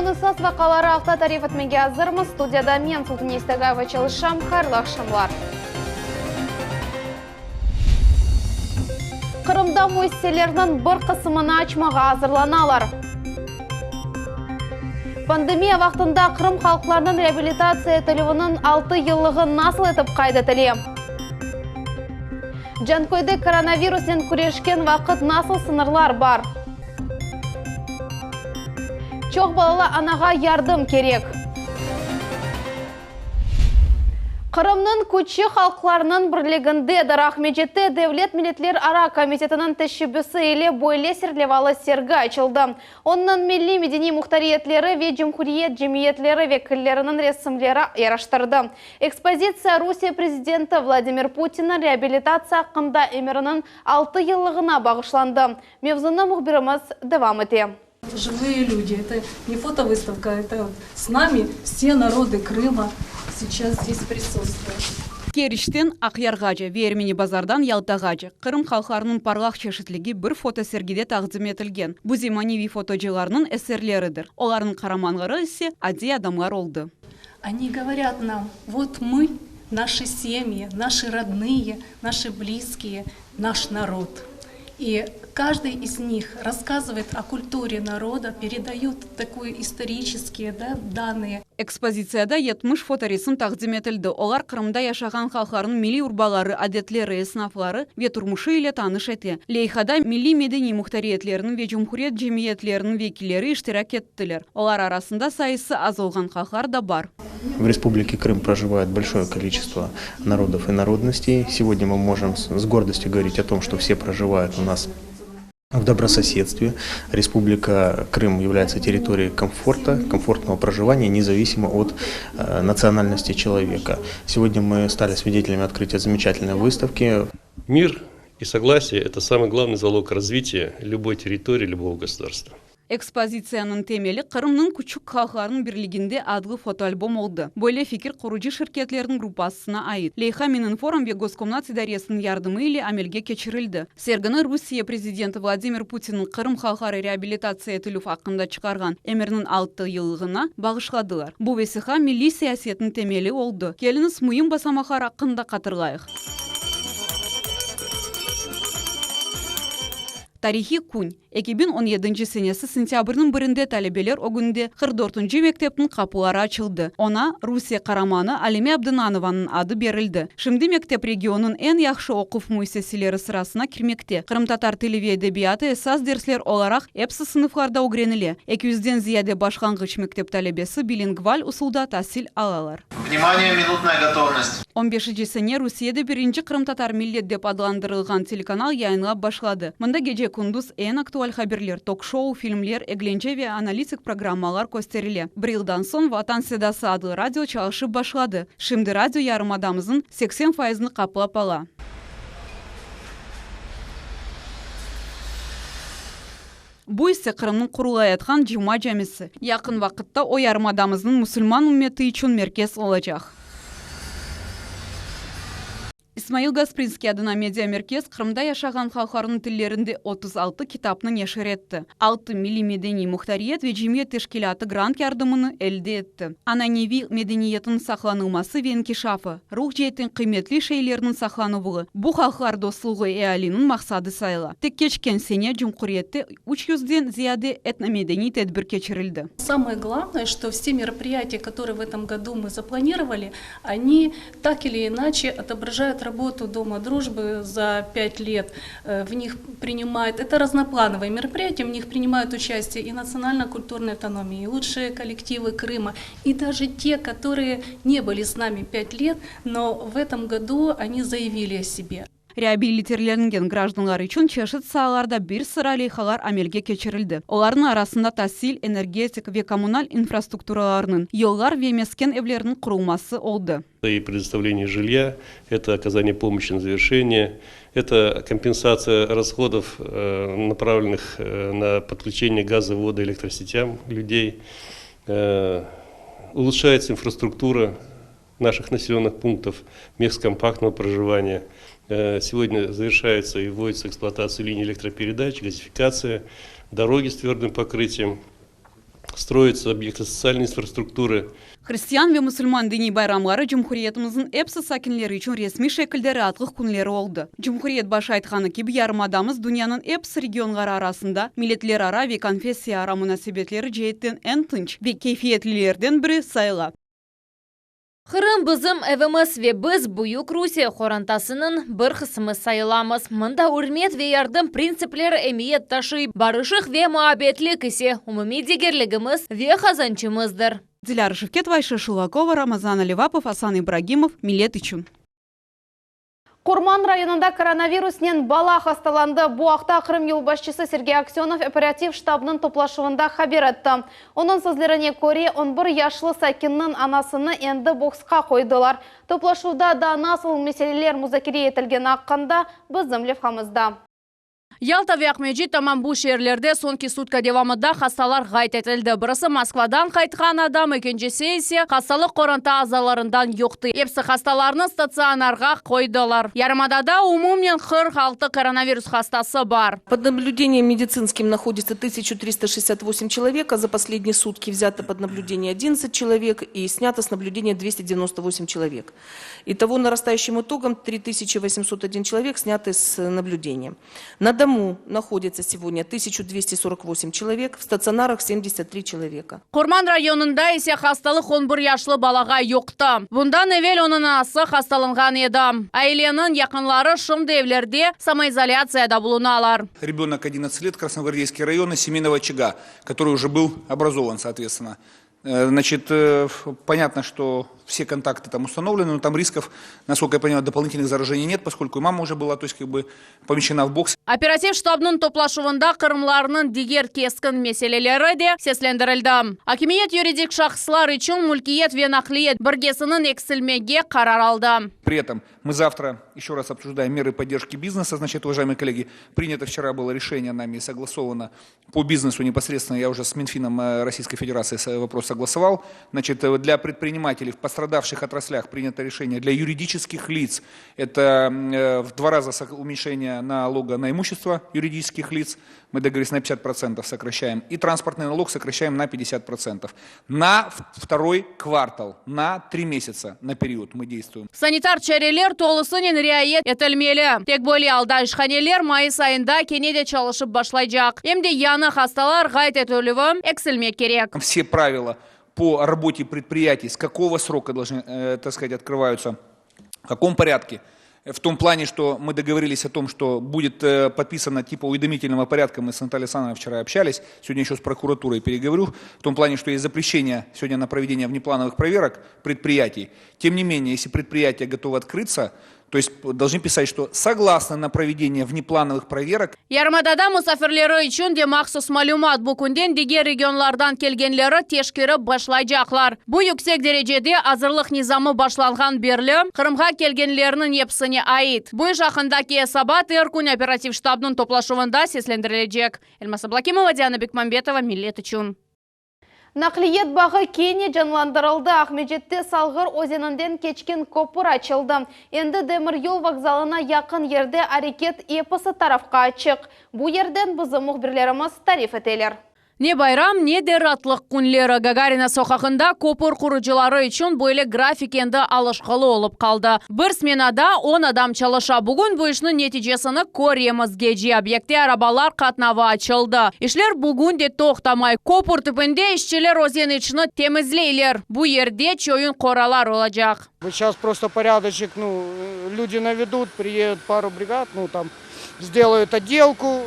Künniñ esas vaqiaları aqta tarif etmege azırmız. Studiyada men, Sultaniye İstagayeva çalışam. Hayırlı aqşamlar. Qırımda müessiselerniñ bir qısımını açmağa azırlanalar. Pandemiya vaqtında Qırım halqlarınıñ reabilitatsiya etilüviniñ altı yıllığı nasıl etip qayd etile? Canköyde koronavirusnen küreşken vaqıt nasıl sıñırlar bar? Çoq balalı anağa yardım kerek. Qırımnıñ küçü halqlarnıñ birligindedir. Aqmescitte Devlet milletlerara komitetiniñ teşebbüsi ile böyle serlevalı sergi açıldı. Onıñ milliy-medeniy muhtariyetleri ve cumhuriyet cemiyetleri vekilleriniñ resimleri yaraştırdı. Ekspozitsiya Rusiye prezidenti Vladimir Putinniñ reabilitatsiya aqqında emiriniñ altı yıllığına bağışlandı. Mevzunı mühbirimiz devam ete. Живые люди, это не фотовыставка, это с нами все народы Крыма сейчас здесь присутствуют. Keriçten Aqyarğace ve Ermeni Bazardan Yaltağace Qırım halqlarınıñ parlaq çeşitligi bir fotosergide taqdim etilgen. Bu zemaneviy fotocılarnıñ eserleridir, olarnıñ qaramanları ise adiy adamlar oldı. Oni govorят nam, vot mı, naşi semyi, naşi rodnıye, naşi blizkiye, naş narod. I každıy iz nih rasskazıvaet o kulture naroda, peredayut takoy istoriçeskiye, da, dannıye. Ekspozitsiyada 70 fotoresim taqdim etildi, olar Qırımda yaşağan halqlarnıñ milliy urbaları, adetleri, esnafları ve turmuşı ile tanış ete. Leyhada milliy-medeniy muhtariyetlerniñ ve cumhuriyet cemiyetleriniñ vekilleri iştirak ettiler, olar arasında sayısı az olğan halqlar da bar. В Республике Крым проживает большое количество народов и народностей. Сегодня мы можем с гордостью говорить о том, что все проживают у нас в добрососедстве. Республика Крым является территорией комфорта, комфортного проживания, независимо от э, национальности человека. Сегодня мы стали свидетелями открытия замечательной выставки. Мир и согласие – это самый главный залог развития любой территории, любого государства. Ekspozitsiyanıñ temeli Qırımnıñ küçük halqlarınıñ birliginde adlı fotoalbom oldı. Böyle fikir qurucı şirketlerniñ gruppasına ait. Leyha Mininform ve Goskomnats idaresiniñ yardımı ile amelge keçirildi. Sergini Rusiye prezidenti Vladimir Putinniñ Qırım halqları reabilitatsiya etilüv aqqında çıqarğan emiriniñ altı yıllığına bağışladılar. Bu vesiqa milliy siyasetniñ temeli oldı. Keliñiz, müim basamaqlar aqqında hatırlayıq. Tarihiy kün, 2017 senesi sentâbrniñ birinde talebeler ögünde 44-nci mektepniñ qapıları açıldı. Oña Rusiye qaramanı Alime Abdınanovanıñ adı berildi. Şimdi mektep regionnıñ eñ yahşı oquv müessesileri sırasına kirmekte. Qırımtatar tili ve edebiyatı esas dersler olaraq epsi sınıflarda ögrenile. Eki yüzden ziyade başlanğıç mektep talebesi bilingval usulda tasil alalar. Vnimaniye, minutnaya gotovnost! On beşinci sene Rusiyede birinci qırımtatar millet dep adlandırılğan telekanal yayınlap başladı. Mında gece-kündüz eñ aktual haberler, tok-şou, filmler, eglence ve analitik programmalar kösterile. Bir yıldan soñ Vatan sedası adlı radio çalışıp başladı. Şimdi radio yarımadamıznıñ 80 fayızını qaplap ala. Bu ise Qırımnıñ qurulayatqan Cuma camisi. Yaqın vaqıtta o yarımadamıznıñ musulman ümmeti içün merkez olacaq. İsmail Gasprinskiy adına mediamerkez Qırımda yaşağan halqlarnıñ tillerinde 36 kitapnı neşir etti. Altı milliy-medeniy muhtariyet ve cemiyet teşkilâtı grant yardımını elde etti. Ananeviy medeniyetniñ saqlanılması ve inkişafı, ruh ceetten qıymetli şeylerniñ saqlanuvı, bu halqlar dostluğı ealiniñ maqsadı sayıla. Tek keçken sene cumhuriyette üç yüzden ziyade etnomedeniy tedbir keçirildi. Samoye glavnoye, çto vse meropriyatiya, kotorıye v etom godu mı zaplanirovali, oni tak ili inaçe otobrajayut rabotu Doma drujbı za pyat let. V nih prinimayut, eto raznoplanovoye meropriyatiya, v nih prinimayut uçastiye i natsionalno-kulturnıye avtonomiya, i lutşiye kollektivı Krıma, i daje te, kotorıye ne bıli s nami pyat let, no v etom godu oni zayavili o sebe. Reabilitirlengen grajdanlar içün çeşit saalarda bir sıra leyhalar amelge keçirildi. Olarnıñ arasında tasil, energetik ve kommunal infrastrukturalarnıñ, yollar ve mesken evlerniñ qurulması oldı. И предоставление жилья, это оказание помощи на завершение, это kompensatsiya rashodov, направленных на подключение газа, воды, электросетям людей. Улучшается инфраструктура наших населенных пунктов, мест компактного проживания. Сегодня завершается и вводится в эксплуатацию линии электропередач, газификация, дороги с твердым покрытием. Строятся объекты социальной инфраструктуры. Hristian ve musulman diniy bayramları cumhuriyetimizniñ epsi sakinleri içün resmiy şekilde raatlıq künleri oldı. Cumhuriyet başı aytqanı kibi, yarımadamız dünyanıñ epsi regionları arasında milletlerara ve konfessiyaara munasebetleri ceetten eñ tınç ve keyfiyetlilerden biri sayıla. Qırım bizim evimiz ve biz büyük Rusiye qorantasınıñ bir qısmı sayılamız. Mında ürmet ve yardım printsipleri emiyet taşıy, barışıq ve muabbetlik ise umumiy degerligimiz ve qazançımızdır. Dilâra Şevketova, Ayşe Şulakova, Ramazan Alivapov, Asan İbragimov, Millet içün. Qurman rayonında koronavirusnen bala hastalandı. Bu aqta Qırım yolbaşçısı Sergey Aksönov operativ ştabnıñ toplaşuvında haber etti. Onıñ sözlerine köre, on bir yaşlı sakinniñ anasını endi boksqa qoydılar. Toplaşuvda daa nasıl meseleler muzakere etilgeni aqqında bizim levhamızda. Yalta ve Aqmescit tamam bu şeerlerde soñki sutka devamında hastalar qayd etildi. Birisi Moskvadan qaytqan adam, ekincisi ise hastalıq qoranta azalarından yuqtı. Episi hastalarnı statsionarğa qoydılar. Yarımadada umumen 46 koronavirus hastası bar. Под наблюдением медицинским находится 1368 человек, а за последние сутки взято под наблюдение 11 человек и снято с наблюдения 298 человек. Итого нарастающим итогом 3801 человек сняты с наблюдения. На дому находится сегодня 1248 человек, в стационарах 73 человека. Qurman rayonında ise hastalıq 11 yaşlı balağa yuqtı. Bundan evel onıñ anası hastalanğan edi. Aileniñ yaqınları şimdi evlerde samoizolâtsiyada bulunalar. Ребенок 11 лет, Красногвардейский район, из семейного очага, который уже был образован, соответственно. Значит, понятно, что все контакты там установлены, но там рисков, насколько я понимаю, дополнительных заражений нет, поскольку и мама уже была, то есть как бы помещена в бокс. Operativ ştabnıñ toplaşuvında qırımlılarnıñ diger keskin meseleleri de seslendirildi. Akimiyet yuridik şahıslar içün mülkiyet ve naqliyet bergisiniñ eksilmege qarar aldı. При этом мы завтра еще раз обсуждаем меры поддержки бизнеса. Значит, уважаемые коллеги, принято вчера было решение нами и согласовано по бизнесу непосредственно. Я уже с Минфином Российской Федерации вопрос согласовал. Значит, для предпринимателей в пострадавших отраслях принято решение для юридических лиц. Это в два раза уменьшение налога на имущество юридических лиц. Мы договорились на 50% сокращаем. И транспортный налог сокращаем на 50%. На второй квартал, на три месяца на период мы действуем. Sanitar çareler tolusınen riayet etilmeli. Tek böyle alda işhaneler mayıs ayında kene de çalışıp başlaycaq. Em de yañı hastalar qayd etilüvi eksilmek kerek. Все правила по работе предприятий, с какого срока должны, так сказать, открываются, в каком порядке. В том плане, что мы договорились о том, что будет подписано типа уведомительного порядка, мы с Натальей Александровной вчера общались, сегодня еще с прокуратурой переговорю, в том плане, что есть запрещение сегодня на проведение внеплановых проверок предприятий. Тем не менее, если предприятие готово открыться, то есть должны писать, что согласно на проведение внеплановых проверок. Yarımadada musafirleri içün de mahsus malümat bu künden diger regionlardan kelgenleri teşkerip başlaycaqlar. Bu yüksek derecede azırlıq nizamı başlanğan berli Qırımğa kelgenlerniñ episine ait. Bu iş aqqındaki esabat er kün operativ ştabnıñ toplaşuvında seslendirilecek. Elmaz Ablakimova, Diana Bekmambetova, Millet içün. Naqliyet bağı kene canlandırıldı. Aqmescitte Salğır özeninden keçken köpür açıldı. Endi demiryol vokzalına yaqın yerde areket episi tarafqa açıq. Bu yerden bizim mühbirlerimiz tarif eteler. Ne bayram, ne de raatlıq künleri. Gagarina soqağında köpür qurucıları içün böyle grafik endi alışqılı olıp qaldı. Bir smenada 10 adam çalışa. Bugün bu işniñ neticesini köremiz. Gece obyektte arabalar qatnavı açıldı. İşler bugün de toqtamay. Köpür tübünde işçiler özen içini temizleyler. Bu yerde çoyun qoralar olacaq. Сейчас просто порядочек, ну, люди наведут, приедут пару бригад, ну, там, сделают отделку,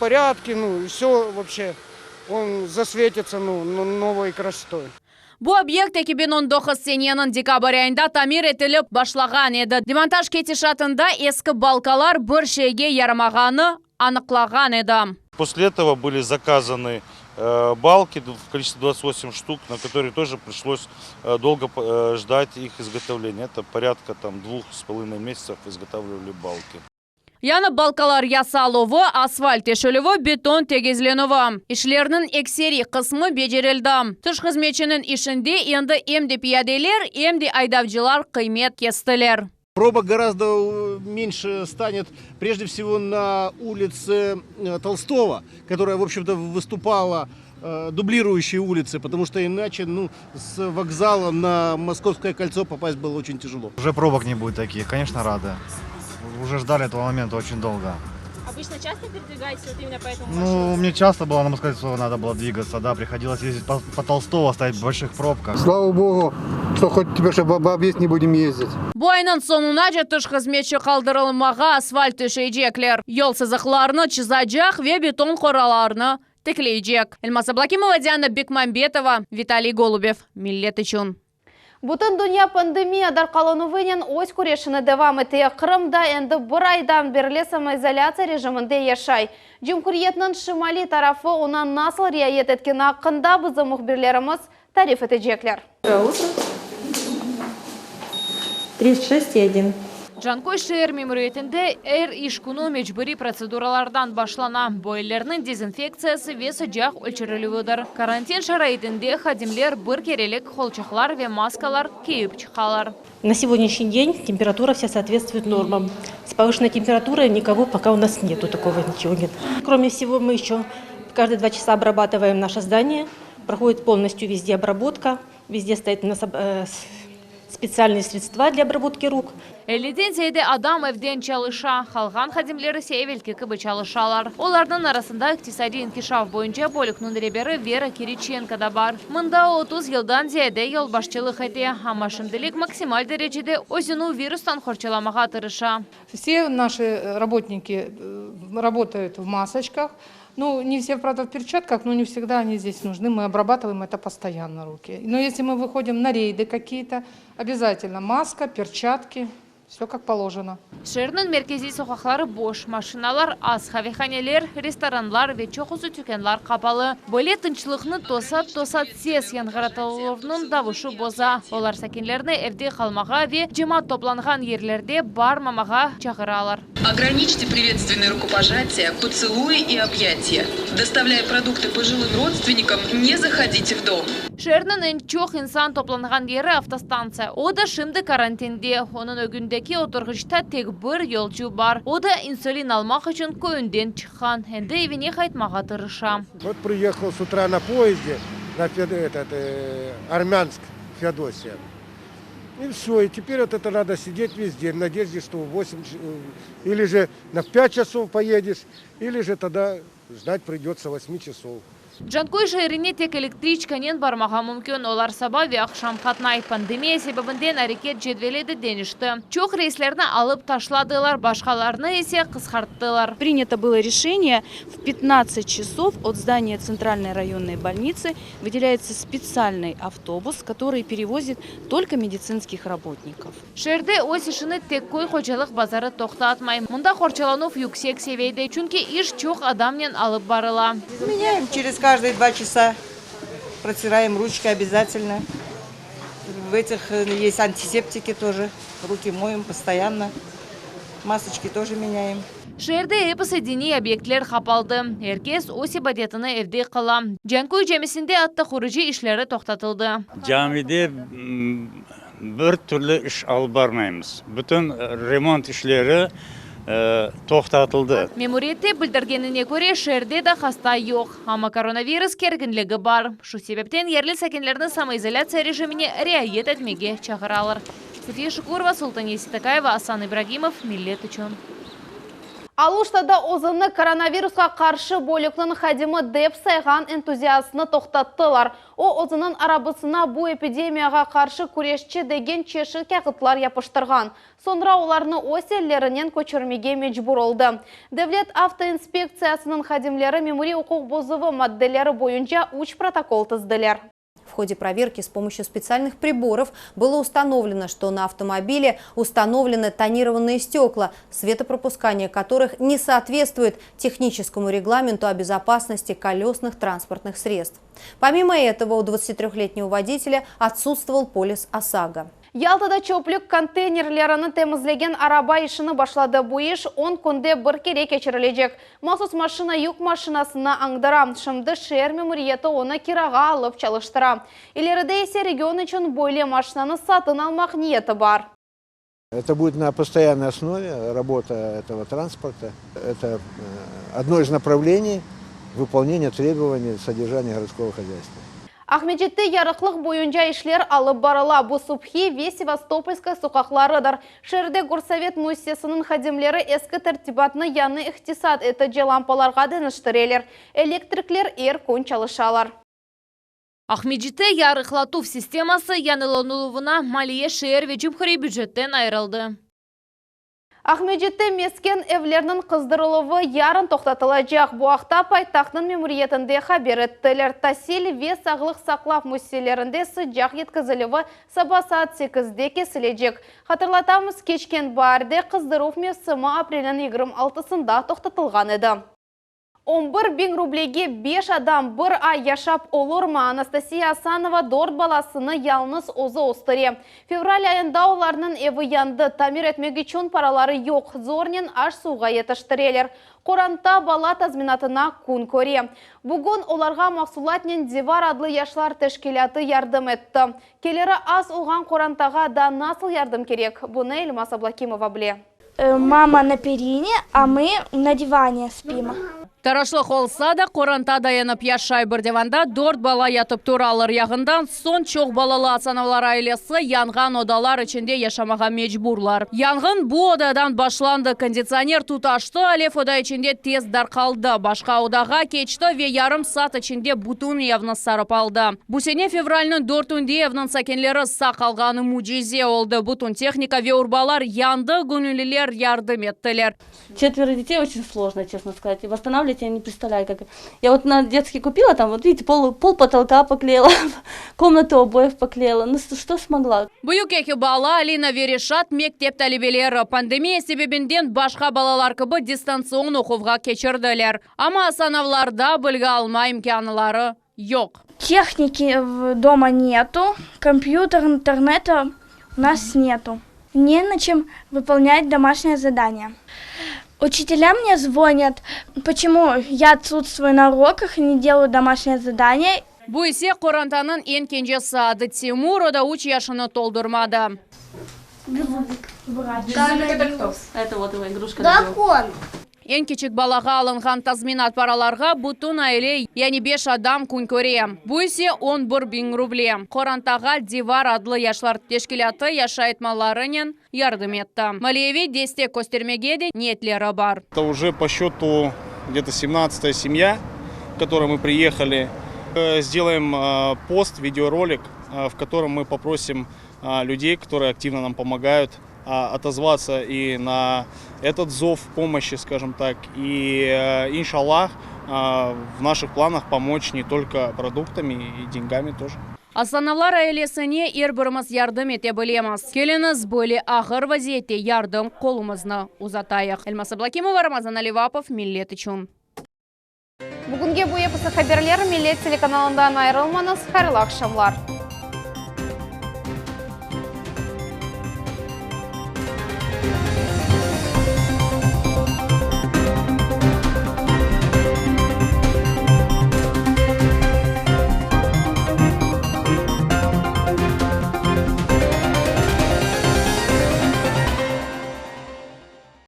порядки, ну, и все вообще. Он засветится, ну, новой красотой. Bu obyekt 2019 seneniñ dekabr ayında tamir etilip başlağan edi. Demontaj ketişatında eski balkalar bir şeyge yaramağanı aniqlağan edi. После этого были заказаны балки в количестве 28 штук, на которые тоже пришлось долго ждать их изготовления. Это порядка там 2,5 месяцев изготавливали балки. Yañı balkalar yasaluvı, asfalt töşelüvi, beton tegizlenüvi. İşlerniñ ekseriy qısmı becerildi. Tış hızmetçiniñ işinde endi em de piyadeler, em de aydavcılar qıymet kestiler. Пробок гораздо меньше станет прежде всего на улице Толстого, которая, в общем-то, выступала дублирующей улицей, потому что иначе, ну, с вокзала на Московское кольцо попасть было очень тяжело. Уже пробок не будет таких, конечно, рады. Уже ждали этого момента очень долго. Обычно часто передвигаетесь вот именно по этому Ну, мне часто было на Москве надо было двигаться, да, приходилось ездить по Толстого, стоять в больших пробках. Слава богу, что хоть теперь чтобы в объезд не будем ездить. Bu aynıñ soñunace tış hızmetçi qaldırılmağa asfalt töşeycekler. Yol sızıqlarını çızacaq ve beton qoralarını tikleycek. Elmaz Ablakimova, Diana Bekmambetova, Vitaliy Golubev. Millet içün. Bütün dünya pandemiya darqaluvınen öz küreşini devam ete. Qırım da endi bir aydan berli samoizolâtsiya rejiminde yaşay. Cumhuriyetniñ şimaliy tarafı oña nasıl riayet etkeni aqqında bizim mühbirlerimiz tarif etecekler. Доброе утро. 36,1. Canköy şeer memuriyetinde er iş künü mecburiy protseduralardan başlana. Bu ellerniñ dezinfektsiyası ve sıcaq ölçürilüvidir. Karantin şaraitinde hadimler bir kerelik qolçaqlar ve maskalar kiyip çıqalar. На сегодняшний день температура вся соответствует нормам. С повышенной температурой никого пока у нас нету такого, ничего нет. Кроме всего, мы еще каждые 2 часа обрабатываем наше здание. Проходит полностью везде обработка. Везде стоят у нас специальные средства для обработки рук. 50-den ziyade adam evden çalışa, qalğan hadimler ise evelki kibi çalışalar. Olarnıñ arasında iqtisadiy inkişaf boyunca bölükniñ reberi Vera Kiriçenko da bar. Mında 30 yıldan ziyade yolbaşçılıq ete, amma şimdilik maksimal derecede özüni virustan qorçalamağa tırışa. Все наши работники работают в масочках. Ну, не все, правда, в перчатках, но не всегда они здесь нужны. Мы обрабатываем это постоянно руки. Но если мы выходим на рейды какие-то, обязательно маска, перчатки, все как положено. Şeerniñ merkeziy soqaqları boş, maşinalar az, qavehaneler, restoranlar ve çoqusı tükânlar qapalı. Böyle tınçlıqnı tosat-tosat ses yañğıratuvlarnıñ davuşı boza. Olar sakinlerni evde qalmağa ve cemaat toplanğan yerlerde barmamağa çağıralar. Ограничьте приветственные рукопожатия, поцелуи и объятия. Доставляя продукты пожилым родственникам, не заходите в дом. Şeerniñ eñ çoq insan toplanğan yeri avtostantsiya. O da şimdi karantinde. Onıñ ögündeki oturğıçta tek bir yolcu bar. O da insulin almaq içün köyünden çıqqan. Endi evine qaytmağa tırışa. Вот приехал с утра на поезде на этот, Армянск, Феодосия. И все, и теперь вот это надо сидеть весь день в надежде, что в 8, или же на 5 часов поедешь, или же тогда ждать придется 8 часов. Canköy şeerine tek elektriçkanen barmağa mümkün. Olar saba ve aqşam qatnay. Pandemiya sebebinden areket cedveli de deñişti. Çoq reyslerni alıp taşladılar, başqalarını ise qısqarttılar. Принято было решение: в 15 часов от здания Центральной районной больницы выделяется специальный автобус, который перевозит только медицинских работников. Şeerde öz işini tek köy hocalıq bazarı toqtatmay. Mında qorçalanuv yüksek seviyede, çünki iş çoq adamnen alıp barıla. Меняем через каждые 2 часа. Протираем ручки обязательно. В этих есть антисептики тоже. Руки моем постоянно. Масочки тоже меняем. Şeerde episi diniy obyektler qapaldı. Er kes öz ibadetini evde qıla. Canköy camisinde atta qurucı işleri toqtatıldı. Camide bir türlü iş alıp barmaymız. Bütün remont işleri toqtatıldı. Memuriyette bildirgenine köre, şeerde de hasta yoq. Amma koronavirus kerginligi bar. Şu sebepten yerli sakinlerni samoizolâtsiya rejimine riayet etmege çağıralar. Safiye Şukurova, Sultaniye Sitakaeva, Asan İbragimov, Millet içün. Aluştada özüni koronavirusqa qarşı bölükniñ hadimi dep sayğan entuziastnı toqtattılar. O, özüniñ arabasına bu epidemiyağa qarşı küreşçi degen çeşit kâğıtlar yapıştırğan. Soñra olarnı öz ellerinen köçürmege mecbur oldı. Devlet avtoinspektsiyasınıñ hadimleri memuriy uquq bozuvı maddeleri boyunca 3 protokol tizdiler. В ходе проверки с помощью специальных приборов было установлено, что на автомобиле установлены тонированные стекла, светопропускание которых не соответствует техническому регламенту о безопасности колесных транспортных средств. Помимо этого, у 23-летнего водителя отсутствовал полис ОСАГО. Yaltada çöplük konteynerlerini temizlegen araba işini başladı. Bu iş 10 künde bir kere keçirilecek. Mahsus maşina yük maşinasını añdıra. Şimdi şeer memuriyeti onı kirağa alıp çalıştıra. İleride ise region içün böyle maşinanı satın almaq niyeti bar. Это будет на постоянной основе работа этого транспорта. Это одно из направлений выполнения требований содержания городского хозяйства. Aqmescitte yarıqlıq boyunca işler alıp barıla. Bu Subhi ve Sevastopolskaya soqaqlarıdır. Şeerde Gorsovet müessisesiniñ hadimleri eski tertibatnı yañı iqtisat etici lampalarğa deñiştireler. Elektrikler er kün çalışalar. Aqmescitte yarıqlatuv sisteması yañılanıluvına maliye şeer ve cumhuriy bücetten ayırıldı. Aqmescitte mesken evlerniñ qızdırıluvı yarın toqtatılacaq. Bu aqta paytahtnıñ memuriyetinde haber ettiler. Tasil ve sağlıq saqlav müessiselerinde sıcaq yetkizilüvi saba saat sekizde kesilecek. Hatırlatamız, keçken baarde qızdıruv mevsimi aprelniñ 26-sında toqtatılğan edi. On bir biñ rublege beş adam bir ay yaşap olurmı? Anastasiya Asanova dört balasını yalıñız özü östüre. Fevral ayında olarnıñ evi yandı, tamir etmek içün paraları yoq, zornen aş-suvğa yetiştireler. Qoranta bala tazminatına kün köre. Bugün olarğa mahsulatnen Divar adlı yaşlar teşkilâtı yardım etti. Keliri az olğan qorantağa daa nasıl yardım kerek? Bunı Elmaz Ablâkimova bile. Мама на перине, а мы на диване спим. Tırışlıq olsa da, qoranta dayanıp yaşay. Bir divanda dört bala yatıp turalar. Yanğından soñ çoq balalı Asanovlar ailesi yanğan odalar içinde yaşamağa mecburlar. Yanğın bu odadan başlandı. Konditsioner tutaştı, alev oda içinde tez darqaldı, başqa odağa keçti ve yarım saat içinde bütün evni sarıp aldı. Bu sene fevralniñ dörtünde evniñ sakinleri sağ qalğanı mücize oldı. Bütün tehnika ve urbalar yandı, göñülliler yardım ettiler. Четверо детей очень сложно, честно сказать. Восстанавливать я не представляю, как. Я вот на детский купила, там, вот видите, пол, пол потолка поклеила, комнату обоев поклеила. Ну, что смогла. Büyük eki bala Alina ve Reşat mektep talebeleri pandemiya sebebinden başqa balalar kibi distantsion oquvğa keçirdiler. Amma Asanovlarda bilgi alma imkânları yoq. Техники дома нету, компьютер, интернета у нас нету. Не на чем выполнять домашнее задание. Учителя мне звонят, почему я отсутствую на уроках и не делаю домашнее задание. Bu ise qorantanıñ eñ kencesi adı Timur, o da üç yaşını toldurmadı. Это кто? Это вот его игрушка. Дракон. Eñ kiçik balağa alınğan tazminat paralarğa bütün aile, yani beş adam kün köre. Bu ise 11 biñ ruble. Qorantağa Divar adlı yaşlar teşkilâtı yaşayt mallarınen yardım etti. Maliyeviy destek köstermege de niyetleri bar. Это уже по счету где-то 17 семья, к которой мы приехали. Э, Сделаем э, пост, видеоролик, э, в котором мы попросим э, людей, которые активно нам помогают, а, отозваться и на этот зов помощи, скажем так. И, э, иншаллах, э, в наших планах помочь не только продуктами и деньгами тоже. Asanovlar ailesine er birimiz yardım ete bilemiz. Keliñiz böyle ağır vaziyette yardım qolumıznı uzatayıq. Elmaz Ablâkimova, Ramazan Alivapov, Millet içün. Bugünge bu episi haberler Millet telekanalından ayırılmañız. Hayırlı aqşamlar.